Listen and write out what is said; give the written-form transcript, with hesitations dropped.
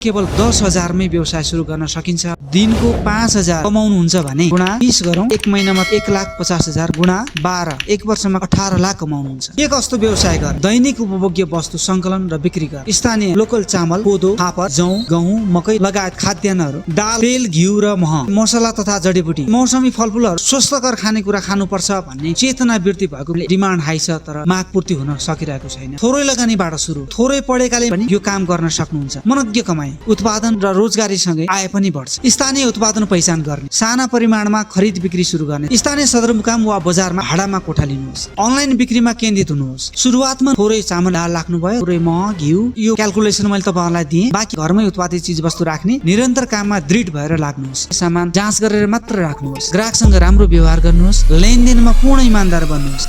केवल 10,000 मै व्यवसाय सुरु गर्न सकिन्छ। दिनको 5,000 कमाउनुहुन्छ भने गुणा 20 गरौँ, एक महिनामा 1,50,000 गुणा 12, एक वर्षमा 18 लाख कमाउनुहुन्छ। के कस्तो व्यवसाय गर? दैनिक उपभोग्य वस्तु संकलन र बिक्री गर। स्थानीय लोकल चामल, कोदो, फापर, जौ, गहुँ, मकै लगायत खाद्यान्नहरू, दाल, तेल, घिउ र मह, मसला तथा जडीबुटी, मौसमी फलफुलहरू, स्वस्थकर खानेकुरा खानुपर्छ भन्ने चेतना वृद्धि भएकोले डिमान्ड हाई छ, तर माग पूर्ति हुन सकिरहेको छैन। थोरै लगानीबाट सुरु, थोरै पढेकाले पनि यो काम गर्न सक्नुहुन्छ। मनज्ञ कमाई, उत्पादन र रोजगारीसँगै आय पनि बढ्छ। स्थानीय उत्पादन पहिचान गर्ने, साना परिमाणमा खरिद बिक्री सुरु गर्ने, स्थानीय सदरमुकाम वा बजारमा भाडामा कोठा लिनुहोस्। अनलाइन बिक्रीमा केन्द्रित हुनुहोस्। सुरुवातमा थोरै चामल राख्नुभयो, थोरै मह, घिउ, यो क्याल्कुलेसन मैले तपाईहरुलाई दिएँ। बाँकी घरमै उत्पादित चीज वस्तु राख्ने, निरन्तर काममा दृढ भएर लाग्नुहोस्। सामान जाँच गरेर मात्र राख्नुहोस्। ग्राहकसँग राम्रो व्यवहार गर्नुहोस्। लेनदेनमा पूर्ण इमानदार बन्नुहोस्।